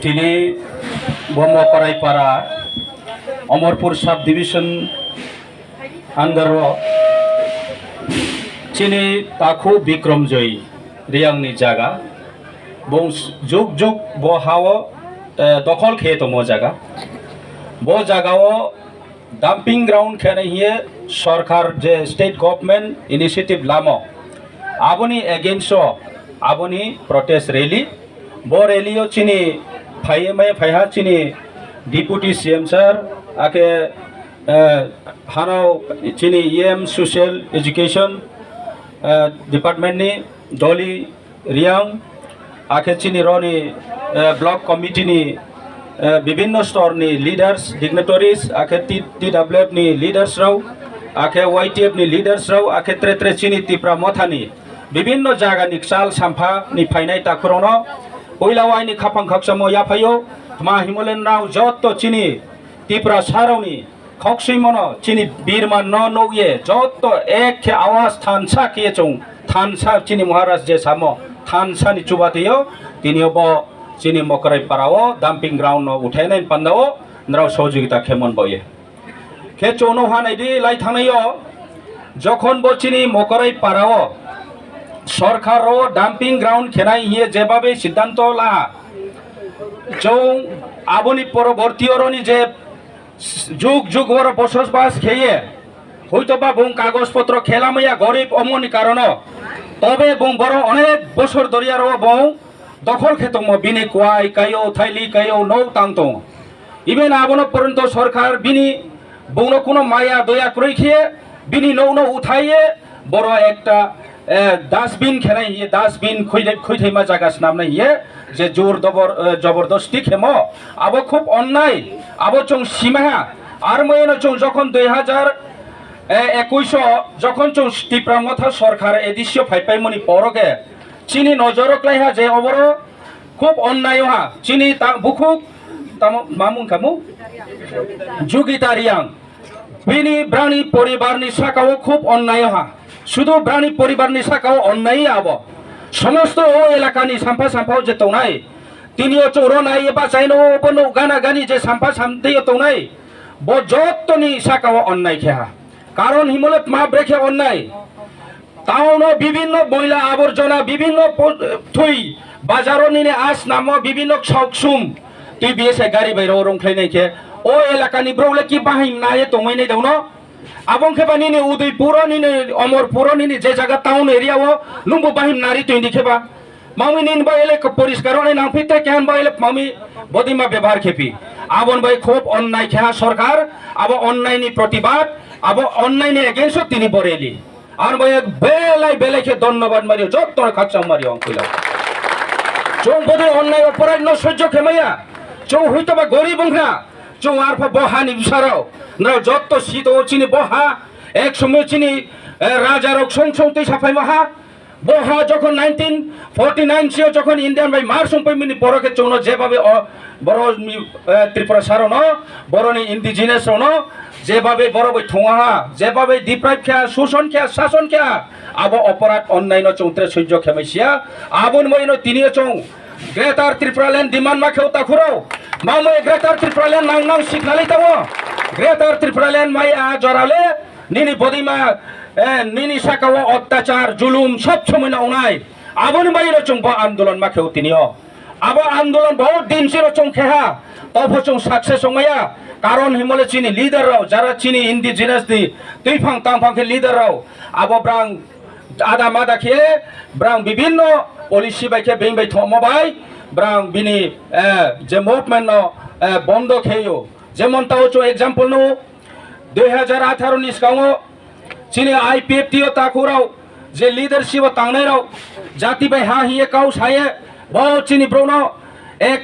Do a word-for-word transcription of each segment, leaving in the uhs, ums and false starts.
Tini bo Mokoraipara, Omorpur sub division under o chini takhu Bikramjoy Riyang ni jaga. Bo juk juk bo ha o, eh, dokhol khe tongmo jaga. Bo jaga o dumping ground khe nai hiye sorkar je state government initiative lamo, aboni against o aboni protest rally. Bo rally o chini phaiye mai phaiha chini deputy C M sir, ake, eh, hano chini E M social education, eh, department ni Dolly Riang, akhe chini roni, eh, block committee ni, eh, bibinno stor ni leaders, dignitaries, akhe T-, T W F ni leaders rao, akhe Y T F ni leaders rao, akhe tre tre chini Tipra Motha ni bibinno jaga ni kchal sampha ni phainai takhurono puila waini khaphang khakchangmo yaphaio. Tma himole nrao jotto chini Tipra sarao ni khoksoimono chini birma no nukye jotto ek khe awas thansa khe chwng thansa chini Maharaj je samo thansa ni chuba twiyo, tini bo chini Mokrai para o dumping ground no uthainai panda o nrao sohojogita khe mon baoye. Khe chwngno hanai di lai thangnai o jokhon bo chini Mokrai para o sorkar o dumping ground khenai hiye jebabe siddhanto laha chwng aboni poroborti oroni je Juk juk oro bosos bas kheye, hoito ba bung kagoj potro khelamaya gorib omoni karono, tobe bung boro onek bosor doriaro bung dokhol khe tongmo, bini kwai kayo, thaili kayo, nou tang tongo. Even abono porjonto sorkar bini bungno kuno maya doya kwrwi khe bini nouno uthaiye boro ekta, eh, dustbin khenai hiye, dustbin khoi-, khoithaima jaga snamnai hiye, je jor dobor, eh, jobordosti khemo, abo khub onnai, abo chwng simaha. Ar moyeno chwng jokhon dui hajar, eh, ekuish o jokhon chwng Tipra Motha sorkar edisio phaipaimoni poroge chini nojoro klaiha je oboro khub onnai oha, chini ta-, bukhuk tamo mamung kamu Jugita Riang. Bini brani poribarni sakao khub onnai ha. Sudu brani poribarni sakao onnai abo. Somosto o elakani sampha sampha o je tongnai. Tini o choro nai bachaino o bono gana gani je sampha samtei o tongnai. Bo jottoni sakao onnai khe ha. Karon himole tma brekhe onnai. Town o bibinno moila aborjona, bibinno po-, thwi, bazaro nini as namo bibinno ksauk sum, twi B S I gari bai ro rong khlai nai khe, o elakani borok le ki bahai naye tongmai nai dauno? Abong khe ba nini Udaipur o, nini Omorpur o, nini je jaga town area o, nungbo bahai nari twi di khe ba? Mami nini bai ele ko poriskar o nai nang phi te kehan bai ele mami bodima bebhar khe phi. Abon bai khub onnai khe ha sorkar, abo onnai ni protibad, abo onnai ni against o tini boreli. Ar bo ek belai belai khe dhonnobad mario, jotto khakchang mario ang khuilao. Chwng bodoi onnai oporadh no sojjo khe maya. Chwng huito ba gorib wngkha. Chwng arpha bo hani bwsarao. Nrao jotto sito chini bo ha. Ek somoy chini, eh, raja rok song song twi saphai ma ha. Bo ha jokhon nineteen forty nine sio jokhon Indian bai mar song pai mini poro khe chwngno jebabe o Boroni, eh, Tripura sarono, boroni indigenous rono, jebabe borok bai thunga ha, jebabe deprive kha, suson kha, sason kha, abo oporad onnai no chwng tre sojjo khe mai sia, aboni bai no tini o chwng Greater Tripura Land demand ma khe o takhuro, mamo Greater Tripura Land nang nang siknali tamo, Greater Tripura Land mai a jorale, nini bodima, eh, nini saka o ottachar, julum, sob somoi no ongnai, aboni bai no chwng bo andolon ma khe o tini o. Abo andolon bahut din sino chwng kheha, topho chwng success wngmaya. Karon himole chini leader rao, jara chini indigenous ni twiphang tamphang khe leader rao, abo brang ada mada khe brang bibinno policy bai khe being bai thongmo bai brang bini, eh, je movement no, eh, bondo kheyo. Jemon tao chwng example no dui hajar atharo ni skango chini I P F T o takhurao je leadership o tangnairao jati bai ha hiye kau saye bo chini borokno ek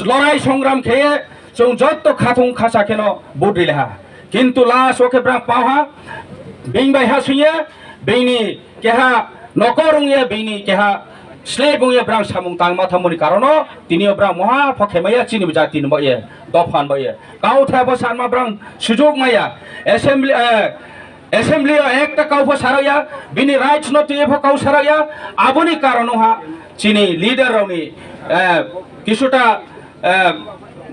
lorai songram kheye chwng jotto khathung khasa kheno vote rilaha. Kintu last o khe brang paha bing bai ha suye bini keha nokor wngya bini keha slave wngya brang samung tangma thamoni karono tini o brang moha pho khemaya chini jati ni boye dophan boye. Kau thai bo sanma brang sujuk maya. Assembly, eh, assembly o ekta kau pho saraya, bini rights no twi pho kau saraya. Aboni karono ha chini leader rokni, eh, kisuta eh,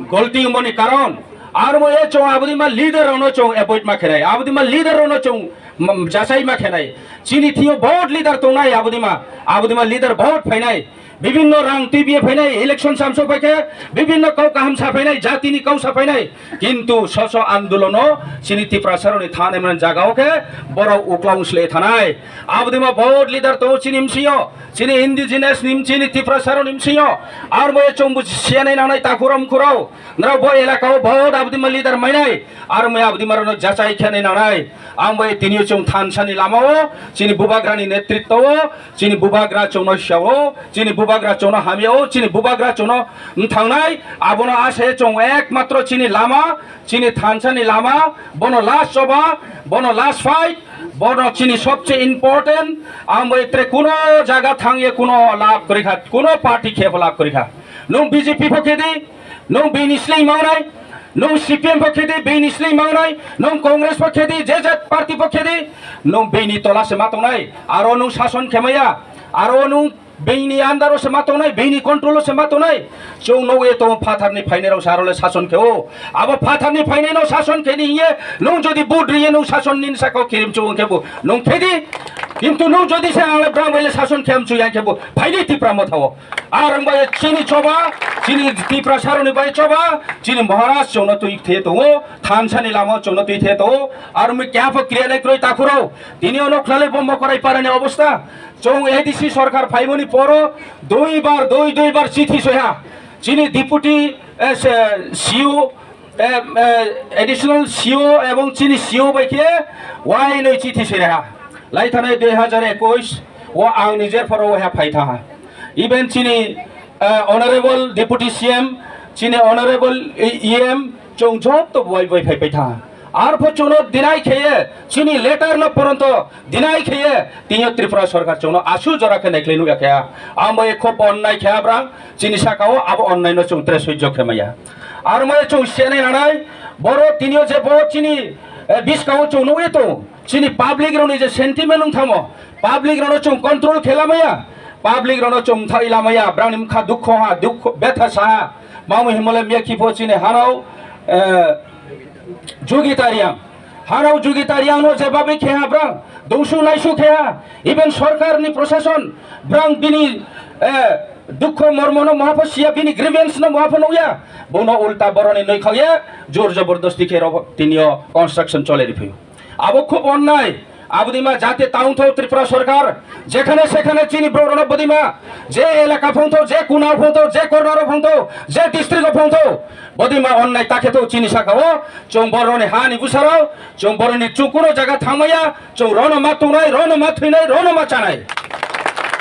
golti wngmani karon, aro mo e chwng abodima leader rokno chwng avoid ma khenai, abodima leader rokno chwng, mm, jachai ma khenai. Chini thio bahut leader tongnai, abodima, abodima leader bahut phainai. Bibhinno rang twibiye phainai, election samsok phaikhe, bibhinno kau kaham sa phainai, jatini kau sa phainai. Kintu soso andolono chini Tiprasaroni thani mani jagao khe borok uklau sle thanai. Abodima bahut leader tongo chini msio, chini indigenous nim chini Tiprasaroni msio. Armo e chwng buji siyanai nangnai takhurok mukhurok. Nrao bo elakao bahut abodima leader mainai. Armo e abodima rokno jachai khenai nangnai. Ang bai tini chwng thansani lamao, chini bubagrani netritwo, chini bubagra chwngno siao, chini bubagra chwngno hamyao, chini bubagra chwngno mthangnai, abono ase chwng ekmatro chini lama, chini thansani lama, bono last choba, bono last fight, bono chini sobche important, ang bai tre kuno jaga thangye kuno lab korikha, kuno party khe lab korikha. Nung B J P pho khedi, nung bini sleing mangnai, nung C P M pho khedi, bini sleing mangnai, nung Congress pho khedi, je jat party pho khedi, nung bini tola se ma tongnai, aro nung sason khemaya, aro nung bini under o se ma tongnai, bini control o se ma tongnai. Chwng nugwi tongo phatharni phainairok se aro le sason khe o. Abo phatharni phainaino sason kheni hiye, nung jodi vote riye nung sason nini sakao kirim chubung khe bo nung khedi. Kintu nung jodi se ang le brang bai le sason khe am chu yang khe bo phaidi Tipra Motha o. Ar wngbai chini choba, chini Tiprasaroni bai choba, chini Maharaj chwngno twi the tongo, thansani lama chwngno twi the tongo, ar wngwi keha pho kriya nai kwrwi takhurok. Tini ono khlale bo Mokorai parani obostha. Chwng A D C sorkar phaimani poro dui bar, dui, dui bar chithi soiha. Chini deputy, eh, se, C E O, eh, eh, additional C E O ebong chini C E O bai khe wainwi chithi soiha. Laithanai dui hajar ekush o ang nijer phoro waiha phaitha. Even chini, eh, honorable deputy C M, chini honorable E M, chwng jotto bai bai phai paitha. Arpho chwngno deny kheye, chini letter no poronto deny kheye, tini Tripura sorkar chwngno asu jora khe naikhlai nukya khe. Ang bai khub onnai khe abrang, chini sakao abo onnai no chwng tre sujjo khe maya. Armaya chwng senai nanai, boro tinio je bo chini, eh, biskao chwng nukwi tongo. Chini public rokni je sentiment wng thamo, public rokno chwng control khe lamaya, public rokno chwng thai lamaya, brangni mkha dukho ha, dukho betha saha, mamo himole mekhi pho chini hanao, eh, Jugi Tariang. Hanao Jugi Tariang no jebabe kheha brang, dungsu naisu kheha, even sorkar ni prosason brang bini, eh, dukho mormo no mohapho siya, bini grievance no mohapho nukya, bono ulta boroni noi khauye, jor jabardasti khe rok tinio construction chole riphaio. Abo khub onnai. Abodima jate taungtho Tripura sorkar, jekhane sekhane chini borok rokno bodima, je elaka phungtho, je kuna phungtho, je corner o phungtho, je district o phungtho, bodima onnai takhetho chini sakao, chwng borokni hani bwsarok, chwng borokni chwng kuno jaga thangmaya, chwng rono ma tongnai, rono ma thwinai, rono ma chanai.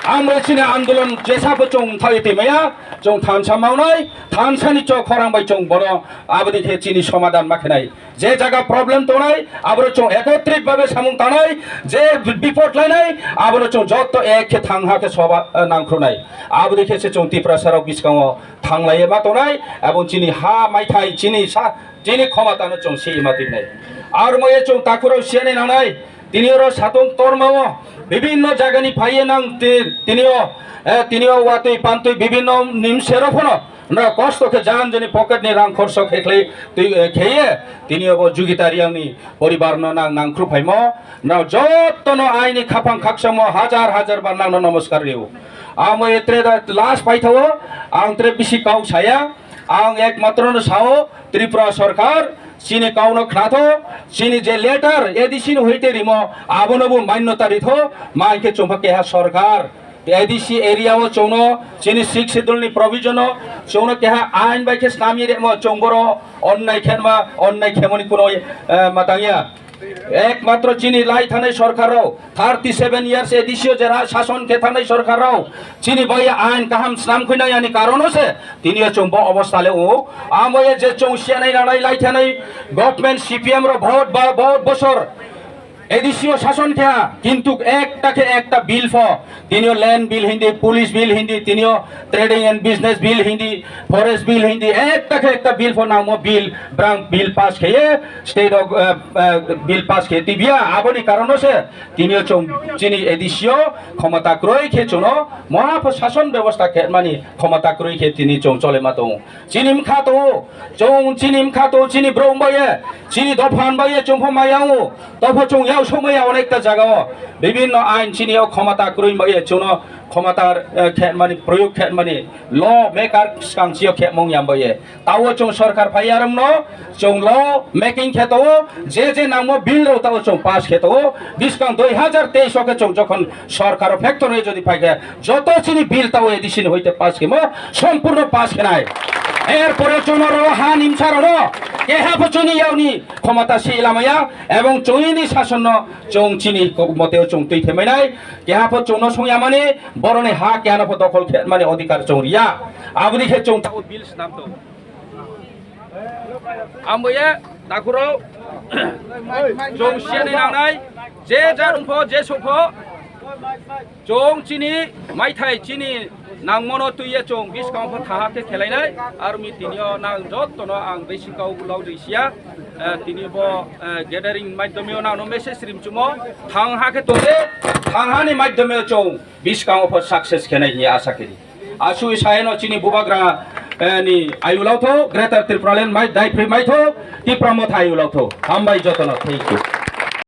Ang bai chini andolon jesabo chwng thai twi maya, chwng thansa maunai, thansani chok khorang bai chwng bono aboni khe chini somadan ma khenai. Je jaga problem tongnai, aboro chwng ekotrit babe samung tangnai, je bipot lainai, aboro chwng jotto ek khe thang ha khe soba, eh, nangkhrunai. Aboni khe se chwng Tiprasa rok biskango thanglaiye ma tongnai, ebong chini ha maithai, chini sa, chini khomata no chwng se ma tinai. Armo ye chwng takhurok siyanai nangnai, tini oro satung tormao, bibinno jagani phaiye nang ti-, tinio, eh, tinio watwi pantwi bibinno nimsero phano, nrok kosto khe jan jani pocket ni rang khorso khe khlai twi, eh, kheye, tinio bo Jugita Riang ni poribar no nang nangkhru phaimo, nrok jotto no aini khaphang khaksamo hajar hajar bar nang no namaskar rio. Amo etre da last paithao, ang tre bisi kau saya, ang ek matro no sao, Tripura sorkar, chini kau no khnatho, chini je letter A D C ni hoite rimo, abono bo manyota ritho, mankhe chumpa keha sorkar, A D C area o chwngno chini Sixth Schedule ni provision o chwngno keha ain bai khe snamwi remo chwng boro onnai khenma onnai khemoni kuno, eh, matangya. Ekmatro chini lai thanai sorkar rok thirty seven years A D C o jera sason khe thanai sorkar rok chini bai ain kaham snam khuinai ani karon o se tini o chwng bo obostha le o amo ye je chwng sianai nanai lai thanai government C P M rok bahut ba bahut bosor A D C o sason khe, kintu ekta khe ekta bill pho, tinio land bill hindi, police bill hindi, tinio trading and business bill hindi, forest bill hindi, ekta khe ekta bill pho nangmo bill, brang bill pass kheye, state of, eh, eh, bill pass kheye tibia, aboni karono se, tinio chong chini A D C o khomota kroi khe chono, moha pho sason bebosta khe mani khomota kroi khe tini chong chole ma tongo. Chini mkha to, chong chini mkha to, chini bro mbaye, chini dophan mbaye, chong pho mayang o, to pho chong yau somaya onekta jaga o, bibinno ain chini o khomota kroi mbaye, chono khomota, eh, khe mani, proyog khe mani, law maker skang chio khe mong yam mbaye. Tao chong sorkar phai yarong no, chong law making khe to, je je nangmo bill ro tao chong pass khe to, biskang dui hazar teis o khe chong jokhon sorkar o factor o jodi phai khe, joto chini bill tao A D C ni hoite pass khemo, sompurno pass khenai. Er pore chonoro ha nimsaroro keha pho choni yauni khomota si lamaya, ebong chonini sasonno chong chini ko-, moteo chong twi themainai, keha pho chongno songyamani, boroni ha keha no pho dokhol khe mani odhikar chong riya. Aboni khe chong tao bill snam to. Amboye, takhurok, chong siani nangnai, je jar wngpho, je sokpho, chong chini maithai chini nangmano twiye chong biskang pho thaha khe khelainai, armi tinio nang jottono ang besi kau ulao risiya, eh, tini bo, eh, gathering maidhomeo nangno message rimchumo, thang ha khe tongde, thang hani maidhomeo chong biskango pho success khenai hiya asa kiri. Asui saino chini bubagra, eh, ni ayulao tho, Greater Tipraland mai, daipri mai tho, Tipra Motha ayulao tho. Hambai jotono, thank you.